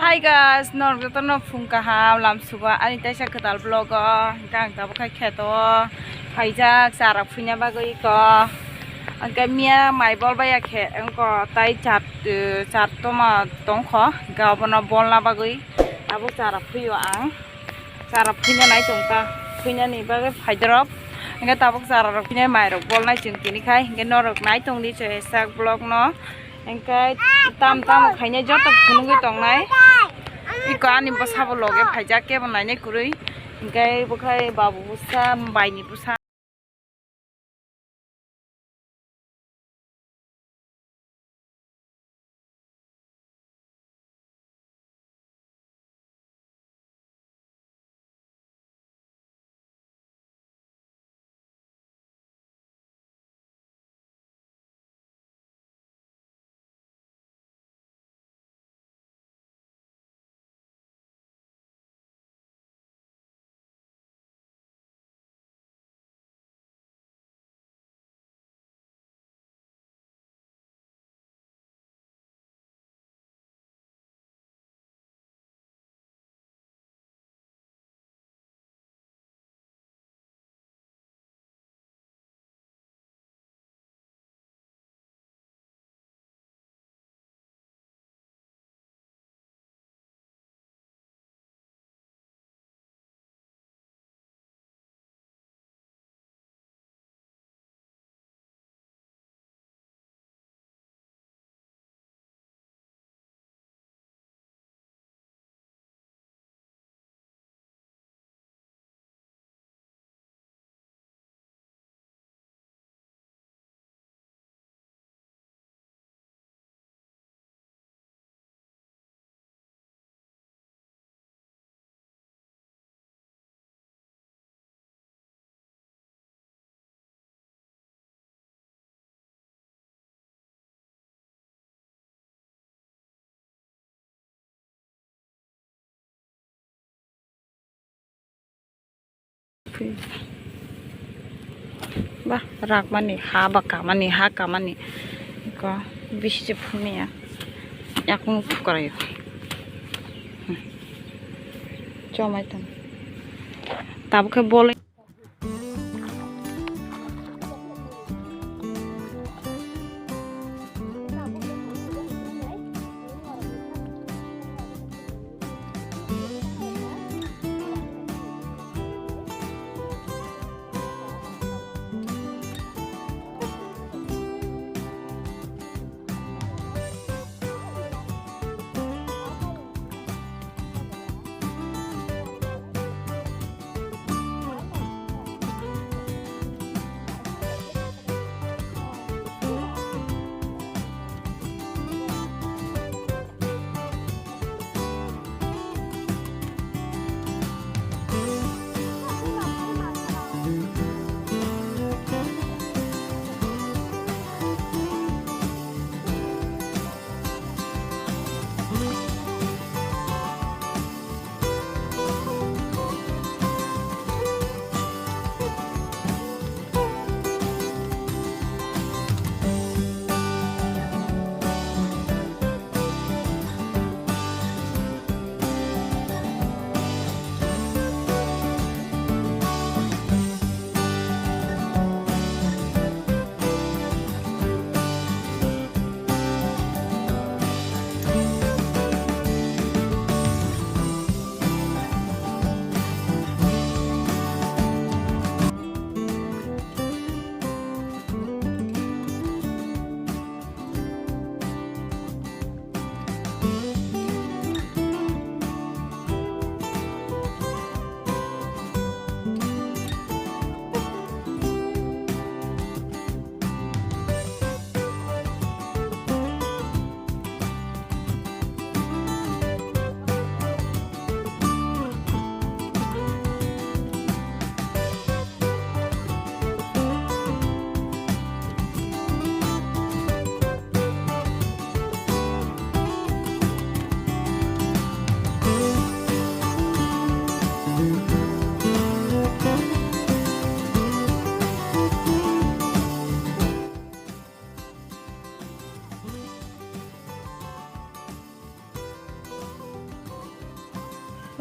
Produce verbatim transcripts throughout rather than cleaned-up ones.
Hi guys, norok jotono phung kaham lam suba ani taisa kwtal vlog o. Hwnkhe ang tabuk khai kheto o phaijak chara phuina bagwi ko. Hwnkhe miya mai bol baiya khe wngko tai char, eh, char toma tongkho. Hwnkhe obono bolna bagwi tabuk chara phuio ang. Chara phuina nai tongkha, phuinani bagwi phaidorok. Hwnkhe tabuk chara rok phuinai mai rok bolnai chwng tini khai. Hwnkhe norok nai tongdi chwrai sak vlog no. Hwnkhe tam tam khainai joto phunugwi tongnai. Iko ani bwsabo loge phaijak kebo nainai kwrwi. Hwnkhe bo khai babu bwsa, baini bwsa. Ba rakmani ha ba kamani ha kamani ko bisi se phumya yakung thukarayo. Chomai tong tabuk khe bol.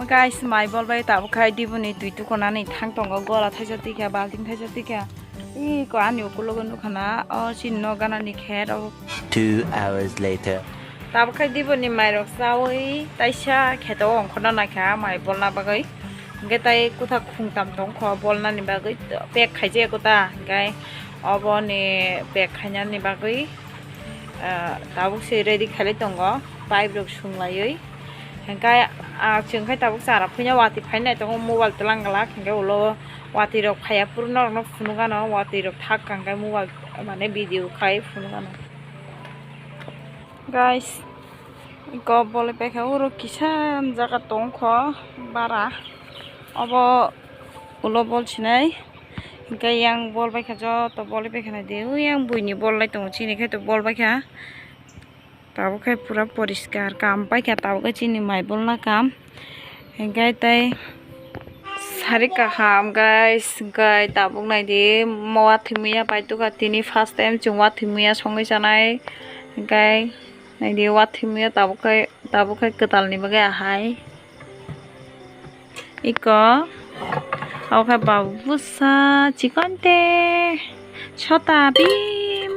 Guys, mai bol bai tabuk khai diboni twi tukonani thang tongo, gola thaisa tikha, balting thaisa tikha. Iko ani ukulogo nukha na, o chini nok ganani khet obo. Two hours later. Tabuk khai diboni mairok chawi taisa kheto ongkhorna naikha mai bolna bagwi. Hwnkhe tai kwthak khungtam tongkho bolnani bagwi, pack khaijak kwta, hwnkhe oboni pack khainani bagwi, ah, tabuk se ready khailai tongo, pipe rok sunglaiwi. Hwnkhe, ah, chwng khai tabuk chara phwina watwi phainai tongo, mobile twlang glak, hwnkhe ulo watwi rok phaiya phuru norokno phunukgano, watwi rok thak kha hwnkhe mobile mane video khai phunukgano. Guys, iko bol bai kha oro kisa jaga tongkho bara. Obo ulo bol sinai. Hwnkhe yang bol bai kha joto bol bai kha nai di. Yang buini bol lai tongo chini khai to bol bai kha. Tabuk khai pura poriskar kam pai kha tabuk khai chini mai bolna kam. Hwnkhe tei sari kaham guys, hwnkhe tabuk naidi, mo watwi muya pai tukha tini first time chwng watwi muya songwi chanai, hwnkhe naidi watwi muya tabuk khai, tabuk khai kwtalni bagwi ahai. Iko, abo khai babu bwsa chikon te, chota bim.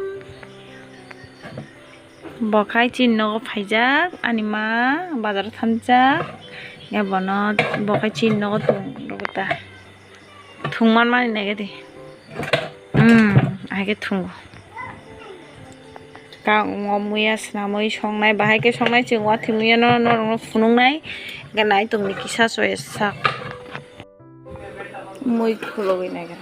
Bo khai chini nogo phaijak, ani ma bazaro thangjak, ya bono bo khai chini nogo thung rwgwi ta. Thung man mani nai gadi. Hmm, ahai khe thungo. Kang o muya swnamwi songnai, bahai khe songnai chwng watwi muya no norokno phunuknai, hwnkhe nai tongni kisa soya sak. Mui khulogwi naigra.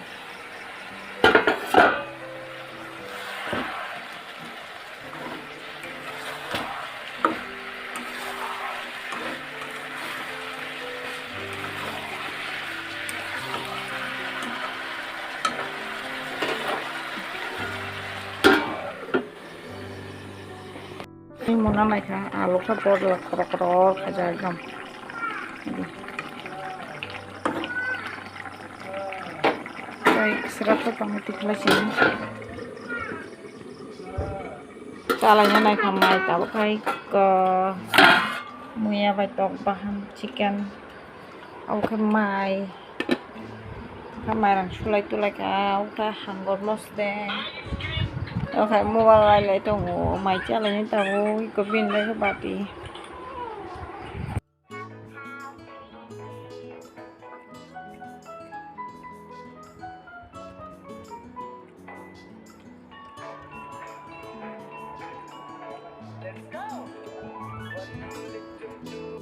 Mona naikha, alu khe bodol kotor kotor khaijak ekdom. Tei sra khe tongwi tikhlai sini. Chalaina naikha mai tabuk khai ko muya bai tok bahan chicken. Obo khe mai, khe mairang sulai tulai kha, obo khe hangor mosdeng, obo khe mobile lai lai tongo, mai chalaini tabuk eko bini bai khe bati.